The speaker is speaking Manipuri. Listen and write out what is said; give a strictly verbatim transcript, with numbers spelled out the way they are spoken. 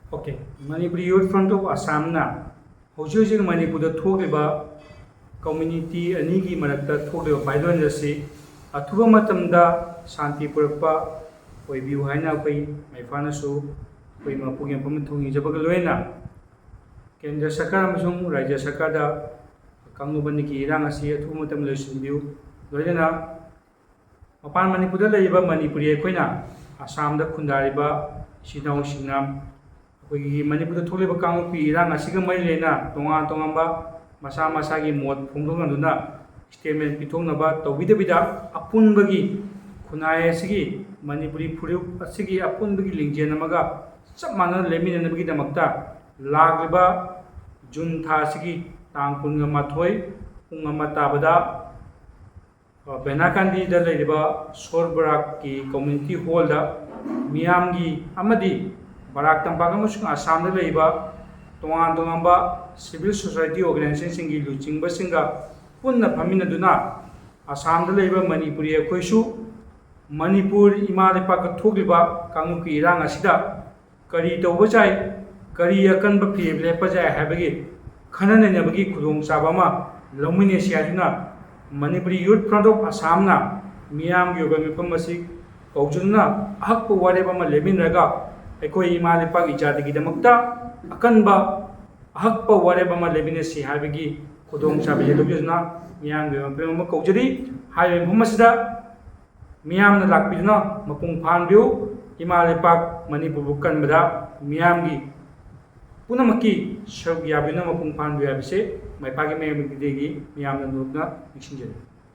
Okay, Manipuri Youth Front of Assam ꯅ ꯍꯧꯖꯤꯛ ꯍꯧꯖꯤꯛ ꯃꯅꯤꯄꯨꯔꯗ ꯊꯣꯛꯂꯤꯕ community ꯑꯅꯤꯒꯤ ꯃꯔꯛꯇ ꯊꯣꯛꯂꯤꯕ violence ꯑꯁꯤ ꯑꯊꯨꯕ ꯃꯇꯝꯗ ꯁꯥꯟꯇꯤ ꯄꯨꯔꯛꯄ ꯑꯣꯏꯕꯤꯌꯨ ꯍꯥꯏꯅ ꯑꯩꯈꯣꯏ ꯃꯩꯐꯥꯅꯁꯨ ꯑꯩꯈꯣꯏ ꯃꯄꯨꯒꯤ ꯃꯐꯝ ꯊꯧꯅꯤꯖꯕꯒ ꯂꯣꯏꯅꯅ ꯀꯦꯟꯗ꯭ꯔ ꯁꯔꯀꯥꯔ ꯑꯃꯁꯨꯡ ꯔꯥꯖ꯭ꯌ ꯁꯔꯀꯥꯔꯗ ꯀꯥꯡꯂꯨꯞ ꯑꯅꯤꯒꯤ ꯏꯔꯥꯡ ꯑꯁꯤ ꯑꯊꯨꯕ ꯃꯇꯝꯗ ꯂꯣꯏꯁꯤꯟꯕꯤꯌꯨ꯫ ꯂꯣꯏꯅꯅ ꯃꯄꯥꯟ ꯃꯅꯤꯄꯨꯔꯗ ꯂꯩꯔꯤꯕ ꯃꯅꯤꯄꯨꯔꯤ ꯑꯩꯈꯣꯏꯅ ꯑꯁꯥꯝꯗ ꯈꯨꯟꯗꯥꯔꯤꯕ ꯏꯆꯤꯟ ꯏꯅꯥꯎꯁꯤꯡꯅ ꯑꯩꯈꯣꯏꯒꯤ ꯃꯅꯤꯄꯨꯔꯗ ꯊꯣꯛꯂꯤꯕ ꯀꯥꯡꯂꯨꯞꯀꯤ ꯏꯔꯥꯡ ꯑꯁꯤꯒ ꯃꯔꯤ ꯂꯩꯅꯅ ꯇꯣꯉꯥꯟ ꯇꯣꯉꯥꯟꯕ ꯃꯁꯥ ꯃꯁꯥꯒꯤ ꯃꯣꯠ ꯐꯣꯡꯗꯣꯛꯅꯗꯨꯅ statement ꯄꯤꯊꯣꯛꯅꯕ ꯇꯧꯕꯤꯗꯕꯤꯗ, ꯑꯄꯨꯟꯕꯒꯤ ꯈꯨꯟꯅꯥꯏ ꯑꯁꯤꯒꯤ, ꯃꯅꯤꯄꯨꯔꯤ ꯐꯨꯔꯨꯞ ꯑꯁꯤꯒꯤ ꯑꯄꯨꯟꯕꯒꯤ ꯂꯤꯡꯖꯦꯜ ꯑꯃꯒ ꯆꯞ ꯃꯥꯟꯅꯅ ꯂꯦꯞꯃꯤꯟꯅꯅꯕꯒꯤꯗꯃꯛꯇ ꯂꯥꯛꯂꯤꯕ ꯖꯨꯟ ꯊꯥ ꯑꯁꯤꯒꯤ ꯇꯥꯡ ꯀꯨꯟꯒ ꯃꯥꯊꯣꯏ ꯄꯨꯡ ꯑꯃ ꯇꯥꯕꯗ ꯕꯦꯅꯥꯀꯥꯟꯗꯤꯗ ꯂꯩꯔꯤꯕ ꯁꯣꯔ ꯕꯔꯥꯛꯀꯤ community hall ꯗ ꯃꯤꯌꯥꯝꯒꯤ ꯑꯃꯗꯤ ꯕꯔꯥꯛ ꯇꯝꯄꯥꯛ ꯑꯃꯁꯨꯡ ꯑꯁꯥꯝꯗ ꯂꯩꯔꯤꯕ ꯇꯣꯉꯥꯟ ꯇꯣꯉꯥꯟꯕ civil society organization ꯁꯤꯡꯒꯤ ꯂꯨꯆꯤꯡꯕꯁꯤꯡꯒ ꯄꯨꯟꯅ ꯐꯝꯃꯤꯟꯅꯗꯨꯅ ꯑꯁꯥꯝꯗ ꯂꯩꯔꯤꯕ ꯃꯅꯤꯄꯨꯔꯤ ꯑꯩꯈꯣꯏꯁꯨ ꯃꯅꯤꯄꯨꯔ ꯏꯃꯥ ꯂꯩꯄꯥꯛꯇ ꯊꯣꯛꯂꯤꯕ ꯀꯥꯡꯂꯨꯞꯀꯤ ꯏꯔꯥꯡ ꯑꯁꯤꯗ ꯀꯔꯤ ꯇꯧꯕ ꯌꯥꯏ, ꯀꯔꯤ ꯑꯀꯟꯕ ꯐꯤꯔꯦꯞ ꯂꯦꯞꯄ ꯌꯥꯏ ꯍꯥꯏꯕꯒꯤ ꯈꯟꯅ ꯅꯩꯅꯕꯒꯤ ꯈꯨꯗꯣꯡꯆꯥꯕ ꯑꯃ ꯂꯧꯃꯤꯟꯅꯁꯤ ꯍꯥꯏꯗꯨꯅ Manipuri Youth Front of Assam ꯅ ꯃꯤꯌꯥꯝꯒꯤ ꯑꯣꯏꯕ ꯃꯤꯐꯝ ꯑꯁꯤ ꯀꯧꯖꯗꯨꯅ ꯑꯍꯛꯄ ꯋꯥꯔꯦꯞ ꯑꯃ ꯂꯦꯞꯃꯤꯟꯅꯔꯒ ꯑꯩꯈꯣꯏ ꯏꯃꯥ ꯂꯩꯄꯥꯛ ꯏꯖꯥꯇꯤꯒꯤꯗꯃꯛꯇ ꯑꯀꯟꯕ ꯑꯍꯛꯄ ꯋꯥꯔꯦꯞ ꯑꯃ ꯂꯦꯞꯃꯤꯟꯅꯁꯤ ꯍꯥꯏꯕꯒꯤ ꯈꯨꯗꯣꯡꯆꯥꯕ ꯂꯧꯖꯗꯨꯅ ꯃꯤꯌꯥꯝꯒꯤ ꯑꯣꯏꯕ ꯃꯤꯐꯝ ꯑꯃ ꯀꯧꯖꯔꯤ꯫ ꯍꯥꯏꯔꯤꯕ ꯃꯤꯐꯝ ꯑꯁꯤꯗ ꯃꯤꯌꯥꯝꯅ ꯂꯥꯛꯄꯤꯗꯨꯅ ꯃꯄꯨꯡ ꯐꯥꯍꯟꯕꯤꯌꯨ꯫ ꯏꯃꯥ ꯂꯩꯄꯥꯛ ꯃꯅꯤꯄꯨꯔꯕꯨ ꯀꯟꯕꯗ ꯃꯤꯌꯥꯝꯒꯤ ꯄꯨꯝꯅꯃꯛꯀꯤ ꯁꯔꯨꯛ ꯌꯥꯕꯤꯗꯨꯅ ꯃꯄꯨꯡ ꯐꯥꯍꯟꯕꯤꯌꯨ ꯍꯥꯏꯕꯁꯤ ꯃꯩꯐꯥꯒꯤ ꯃꯥꯏꯀꯩꯗꯒꯤ ꯃꯤꯌꯥꯝꯗ ꯅꯣꯛꯅ ꯅꯤꯡꯁꯤꯡꯖꯔꯤ꯫